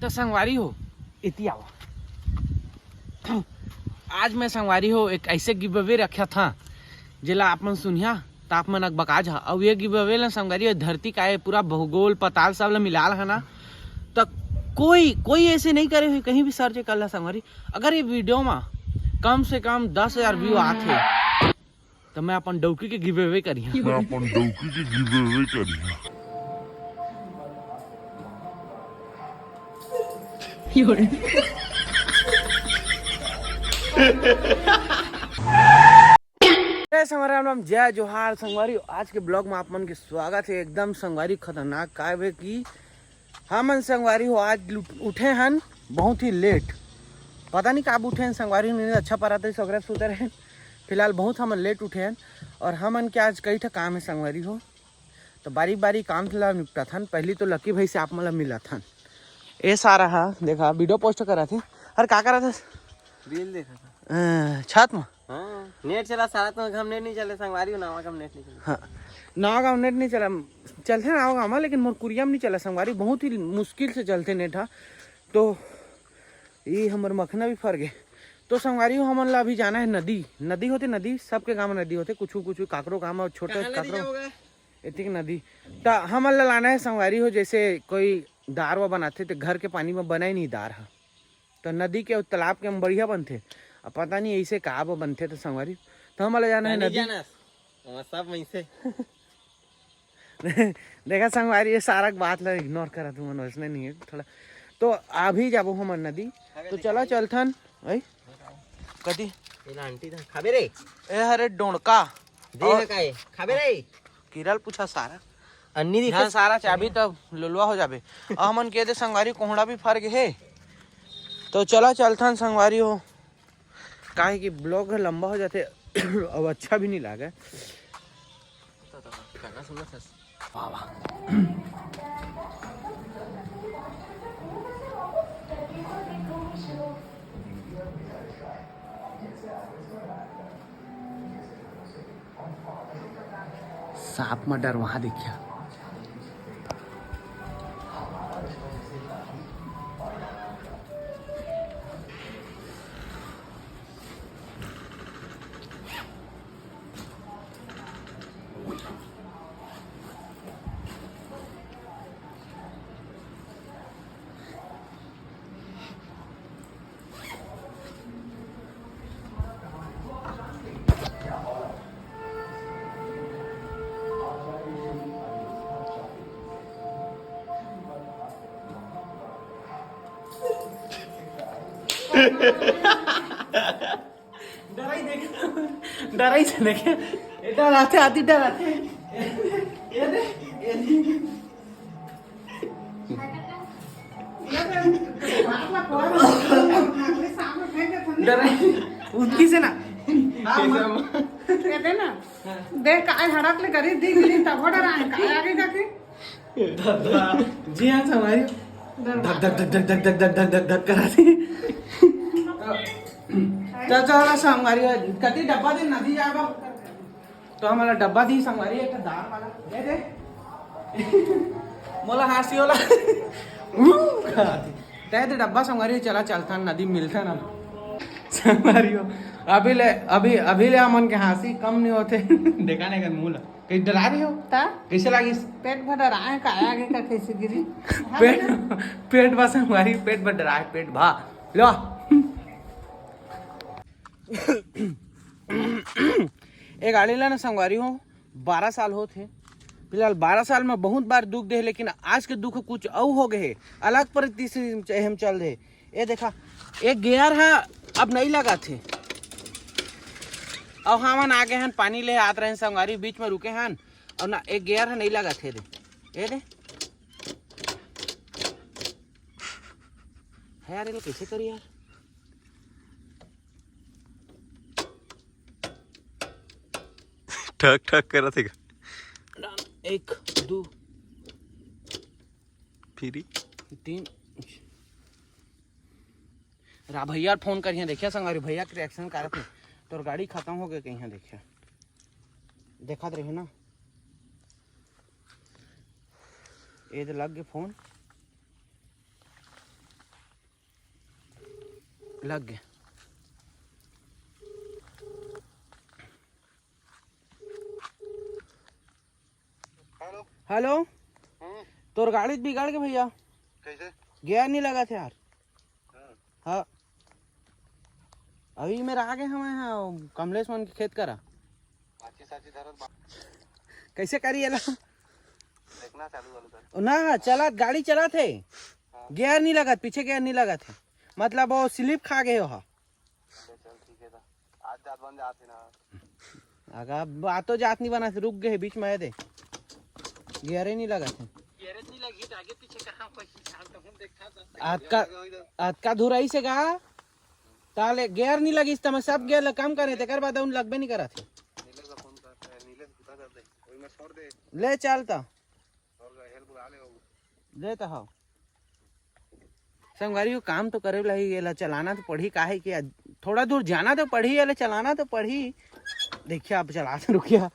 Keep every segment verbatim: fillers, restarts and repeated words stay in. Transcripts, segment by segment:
तो संगवारी हो, इति आवा। आज मैं संगवारी हो एक ऐसे गिव अवे रखा था, जेला आप मन सुनिया, त आप मन अकबका जा। अउ ये गिव अवे ला संगवारी हो, धरती का ये पूरा भूगोल पताल सब ला मिला ला है ना, त कोई कोई ऐसे नहीं करे हुए, कहीं भी सर्च कर ला संगवारी। अगर ये वीडियो में कम से कम दस हजार व्यू आथे, तो मैं अपन डौकी के गिव अवे करिहा। मैं अपन डौकी के गिव अवे करिहा। जय संगवारी, राम राम, जय जोहार संगवारी। आज के ब्लॉग में आप मन के स्वागत है। एकदम संगवारी खतरनाक का है कि हमन संगवारी हो आज लुट-, उठे हन बहुत ही लेट। पता नहीं काब उठे हन संगवारी, नींद अच्छा परत रहिस, ओकरे सुते रहे। फिलहाल बहुत हमन लेट उठे हन और हमन के आज कई ठा काम है संगवारी हो, तो बारी बारी काम ला निपटत हन। पहली तो लकी भाई से आप मन ला मिलत हन। ए सारा हा देखा वीडियो पोस्ट करत हे। अरे का करत हस? रील देखत हन। अ, छत में? हाँ, नेट चला सारा तो हम नेट नहीं चले संगवारी हो, नावा का हम नेट नहीं चले। हाँ, नावा का हम नेट नहीं चला, चलथे नावा का हम, लेकिन मोर कुरिया में नहीं चला संगवारी, बहुत ही मुश्किल से चलथे नेट हा। तो ये हमर मखना भी फर गए। तो संगवारी हो, हमन ला अभी जाना है नदी। नदी होते नदी, सबके गांव में नदी होते, कुछ कुछ काकरो गांव में छोटे कहाँ नदी काकरो जाओगे? एतिक नदी। त हमन ला लाना है संगवारी हो, जैसे कोई दार वा बनाथे तो घर के पानी में बना ही नहीं दार हा। तो नदी के अउ तालाब के में बढ़िया बनथे। अब पता नहीं ऐसे का बर बनथे तो संगवारी। तो हमन ला जाना है नदी। जानस, वहाँ सब वैसे। देखा संगवारी, ये सारा बात ला इग्नोर करा, तुमन वैसने नहीं है थोड़ा। तो अभी जाबो हमन नदी। तो चला चलथन। ऐ? कथी? एला आंटी दा खाबे रे। ए हरे डोंडका। दे और ना काए? खाबे रे। किरल पूछा सारा। अन्नी दिखा। हाँ, सारा चाबी तब लुलवा हो जाबे। अउ हमन के दे संगवारी कोहड़ा भी फर गे हे। तो चला चलथन संगवारी हो। काहे कि ब्लॉग ह लंबा हो जाथे, अब अच्छा भी नहीं लागे। गाना सुनत हस? वाह, वाह। सांप म डर वहां देखिया। डराई देख, डराई से देखे। ए डराथे, आती डराथे। ये दे, ये दे। डराई, उनकी से ना। ये दे ना। देख, काय हड़क ले करी, दी गिरी, तब डराए, काय आगे जाके। जी हाँ, संगवारी। धक, धक, धक, धक, धक, धक, धक, धक, धक करा दी। तो चलो संगवारी, कति डब्बा दे नदी जाबा। तो हमला डब्बा दी संगवारी, एक दार वाला। दे दे। मोला हाँसी वाला। दे दे डब्बा संगवारी, चला चलथन नदी मिलथन ना। संगवारी हो, अभी ले, अभी, अभी ले हमन के हाँसी कम नहीं होते। देखा नहीं कर मुँह ला। कहीं डरा रही हो? ता? कैसे लागिस? पेट भर डराए, काय आगे का कैसे गिरी? पेट, पेट बस हमारी पेट भर डराए, पेट भा। लो। ए गाड़ी ला ना संगवारी हो, बारह साल होत हे। फिलहाल बारह साल में बहुत बार दुख दे, लेकिन आज के दुख कुछ अउ हो गए हे, अलग परिस्थिति से हम चल रहे। ए देखा, एक गियर हा अब नहीं लगाथे। अब हमन आगे हन, पानी ले आत रहेन संगवारी, बीच में रुके हन, और ना एक गियर हा नहीं लगाथे दे। ए दे। है यार, ये लोग कैसे करी यार? ठक ठक करत हे। एक, दो, फिरी। तीन। रा भैया फोन करिया, देखिया संगवारी, भैया के रिएक्शन करत हे। तोर गाड़ी खत्म हो गए कहीं, देखिया, देखत रहे ना। ए दे लग गए फोन। लग गे। हेलो। हेलो। हम्म। तोर गाड़ी त बिगड़ गे भैया। कैसे? गियर नहीं लगा थे यार। हाँ। हाँ। अभी मेरा आगे हमें, हाँ, कमलेश मन के खेत करा। साची, साची धरत बा-, कैसे करी एला? देखना चालू वालू कर। ना, चलात, गाड़ी चलात हे। हाँ। गियर नहीं लगात, पीछे गियर नहीं लगात हे। मतलब वो स्लिप खा गए हो, हाँ। ले चल, ठीक है ता। आज जात बन जात है ना। अगा, बातो जात नहीं बना, रुक गए बीच में, दे। गियरे नहीं लगात हे। गियरे नहीं लगी तो आगे पीछे कहाँ कोई इंसान तो हम देखा था। अतका, अतका धुराई से गा, ताले गियर नहीं लगिस, त मैं सब गियर ला कम करे, तेकर बाद उन लगबे नहीं करत हे। नीलेश का फोन कर, नीलेश बुता कर दे, वही में छोड़ दे। ले चल त। और हेल्प बुला ले वो। ले त हव। संगवारी हो, काम तो करे ला ही, एला चलाना तो पड़ही, काहे कि आज थोड़ा दूर जाना तो पड़ही, एला चलाना तो पड़ही। देखिए, आप चला तो रुकिया।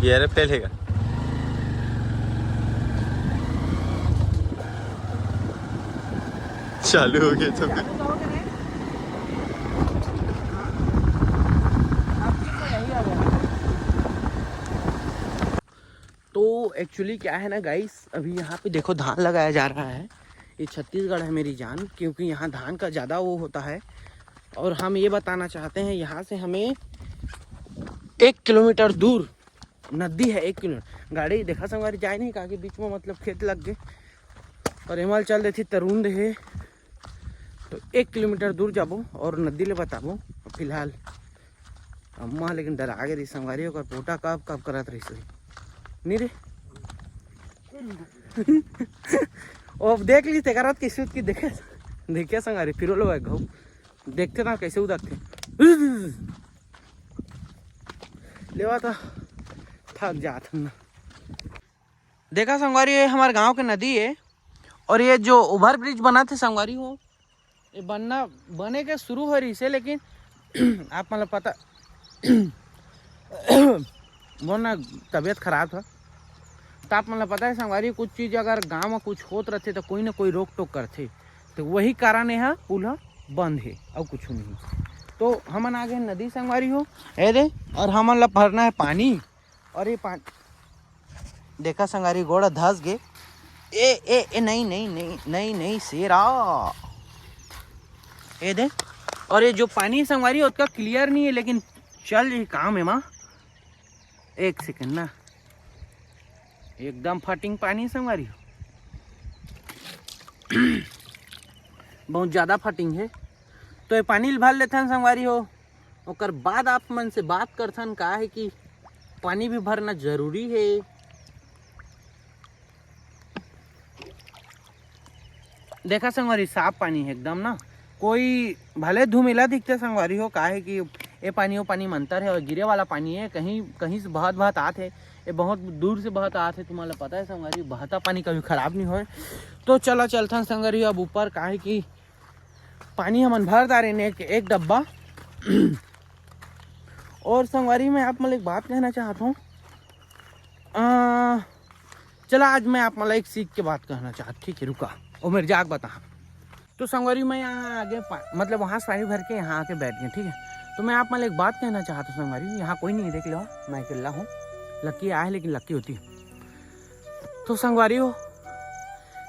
गियर फेल हे का? चालू हो गया तो फिर। तो एक्चुअली क्या है ना गाइस, अभी यहाँ पे देखो धान लगाया जा रहा है। ये छत्तीसगढ़ है मेरी जान, क्योंकि यहाँ धान का ज़्यादा वो होता है। और हम ये बताना चाहते हैं, यहाँ से हमें एक किलोमीटर दूर नदी है, एक किलोमीटर। गाड़ी देखा संगवारी जाए नहीं, काहे कि बीच में मतलब खेत लग गए और एमल चल देती तरुण दे। तो एक किलोमीटर दूर जाबो और नदी ले बताबो। फिलहाल अम्मा लेकिन डरा गे रही संगवारी, ओकर पोटा कब कब करत रही सही। नहीं रे। ओ देख ली ते करत के सूत की देखे, देखे संगवारी, फिर लो भाई घाव। देखते ना कैसे उदकते। लेवा तो थक जात हन ना। देखा संगवारी, ये हमारे गांव के नदी है और ये जो ओवर ब्रिज बना थे संगवारी हो, ये बनना, बने के शुरू हो रही से, लेकिन आप मतलब पता, मोर ना तबीयत खराब था, तो आप मतलब पता है संगवारी, कुछ चीज़ अगर गांव में कुछ होत रहते तो कोई ना कोई रोक टोक करते, तो वही कारण यह पुल ह बंद है और कुछ नहीं। तो हमन आ गए नदी संगवारी हो, ए दे, और हमन ला भरना है पानी। और ये पानी देखा संगवारी, गोड़ा धस गे। ए ए ए, नहीं नहीं नहीं नहीं नहीं, शेरा। ए दे। और ये जो पानी संगवारी, उतना क्लियर नहीं है, लेकिन चल ये काम है माँ। एक सेकंड ना, एकदम फटिंग पानी संगवारी हो। बहुत ज़्यादा फटिंग है। तो ये पानी ल भर लेथन संगवारी हो, ओकर बाद आप मन से बात करथन, का है कि पानी भी भरना जरूरी है। देखा संगवारी, साफ पानी है एकदम ना, कोई भले धुमिला दिखते संगवारी हो, का है कि ये पानी वो पानी में अंतर है और गिरे वाला पानी है, कहीं कहीं से बहत बहत आत है, ये बहुत दूर से बहत आत है। तुम्हारा पता है संगवारी, बहता पानी कभी खराब नहीं होए। तो चला चलथन संगवारी अब ऊपर, का है कि पानी हमन भर डारे ने एक, एक डब्बा। और संगवारी, मैं आप मन एक बात कहना चाहत हूँ। अ, चला, आज मैं आप मन एक सीख के बात कहना चाहत, ठीक है, रुका, ओ मेरे जाग बता। तो संगवारी, मैं यहाँ आगे पा-, मतलब वहाँ से पानी भर के यहाँ आके बैठ गए, ठीक है। तो मैं आप मन एक बात कहना चाहत हूँ संगवारी, यहाँ कोई नहीं है, देख लो, मैं अकेला हूँ। लक्की आए है, लेकिन लक्की होती है। तो संगवारी हो,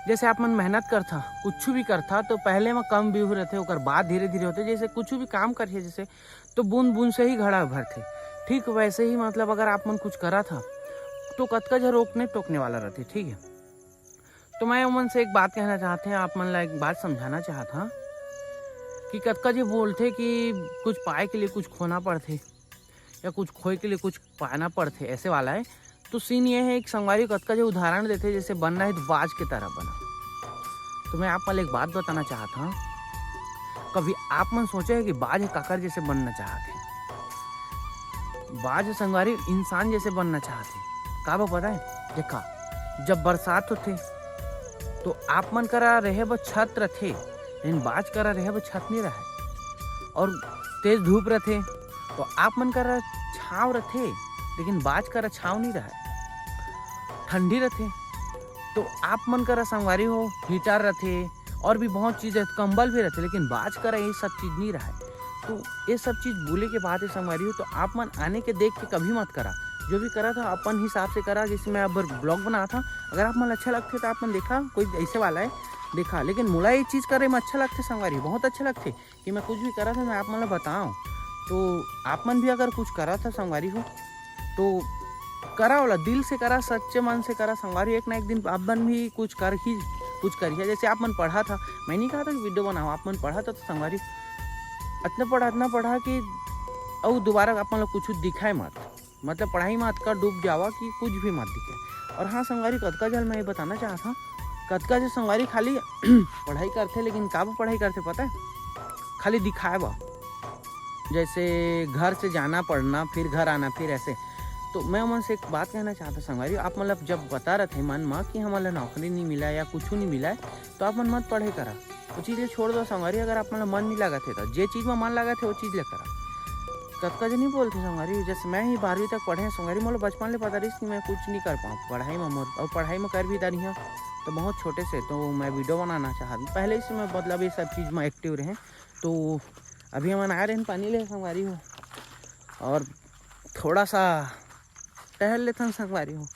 जैसे आप मन मेहनत करथा, कुछ भी करथा, तो पहले में कम व्यू रहते, ओकर बाद धीरे धीरे होते। जैसे कुछ भी काम करिए, जैसे तो बूंद बूंद से ही घड़ा भरथे, ठीक वैसे ही मतलब अगर आप मन कुछ करा था तो कतका झन रोकने टोकने वाला रहते, ठीक है। तो मैं उमन से एक बात कहना चाहते हैं, आप मन ला एक बात समझाना चाहत हाँ कि कतका जो बोलथे कि कुछ पाए के लिए कुछ खोना पड़थे या कुछ खोए के लिए कुछ पाना पड़थे, ऐसे वाला है। तो सीन ये है, एक संगवारी कतका जो उदाहरण देथे, जैसे बनना है तो बाज के तरह बना। तो मैं आप मन एक बात बताना चाहत हूँ, कभी आप मन सोचे है कि बाज काकर जैसे बनना चाहत है? बाज संगवारी इंसान जैसे बनना चाहत है। का बा पता है? देखा, जब बरसात होथे तो आप मन करा रहे बर छत रथे, लेकिन बाज करा रहे बर छत नहीं रहे। और तेज धूप रथे, तो आप मन करा छाँव रथे, लेकिन बाज करा छाँव नहीं रहे, ठंडी रथे। तो आप मन करा संगवारी हो हीटर रथे और भी बहुत चीज़ है, कंबल भी रथे, लेकिन बाज करा ये सब चीज़ नहीं रहे। तो ये सब चीज़ बोले के बाद है संगवारी हो, तो आप मन आने के देख के कभी मत करा। जो भी करा था अपन हिसाब से करा, जैसे मैं अब ब्लॉग बना था, अगर आप मन अच्छा लगते तो आप मन देखा, कोई ऐसे वाला है देखा, लेकिन मोला ये चीज़ करे में अच्छा लगते संगवारी, बहुत अच्छा लगते कि मैं कुछ भी करा था मैं आप मन ला बताऊँ। तो आप मन भी अगर कुछ करा था संगवारी हो, तो करा वाला दिल से करा, सच्चे मन से करा संगवारी, एक ना एक दिन आप मन भी कुछ कर ही कुछ करिए। जैसे आप मन पढ़ा था, मैं नहीं कहा था कि वीडियो बनाओ, आप मन पढ़ा था तो संगवारी इतना पढ़ा, इतना पढ़ा कि अउ दोबारा आप मन ला कुछ दिखाए मत, मतलब पढ़ाई में अतका डूब जावा कि कुछ भी मत दिखे। और हाँ संगवारी, कतका जल मैं ये बताना चाहत हूँ, कतका जो संगवारी खाली पढ़ाई करथे, लेकिन का पढ़ाई करथे पता है, खाली दिखाए बा, जैसे घर से जाना पड़ना, फिर घर आना, फिर ऐसे। तो मैं ओमन से एक बात कहना चाहता संगवारी, आप मतलब जब बता रहे थे मन में कि हमन ला नौकरी नहीं मिला या कुछ नहीं मिला है, तो आप मन मत पढ़े करा, वो चीज़ ला छोड़ दो संगवारी। अगर आप मन ला मन नहीं लागत है तो जे चीज़ में मन लागत है वो चीज़ ला करा। कतका जनी बोलथे संगवारी, जैसे मैं ही बारहवीं तक पढ़े संगवारी, मोला बचपन ले पता रहिस कि मैं कुछ नहीं कर पाऊँ पढ़ाई में मोर, और पढ़ाई में कर भी डारी हूँ। तो बहुत छोटे से तो मैं वीडियो बनाना चाहत हूँ, पहले ही से मैं मतलब ये सब चीज़ में एक्टिव रहे। तो अभी हमन आए रहे पानी ले संगवारी हो, और थोड़ा सा टहल लेथन संगवारी हो।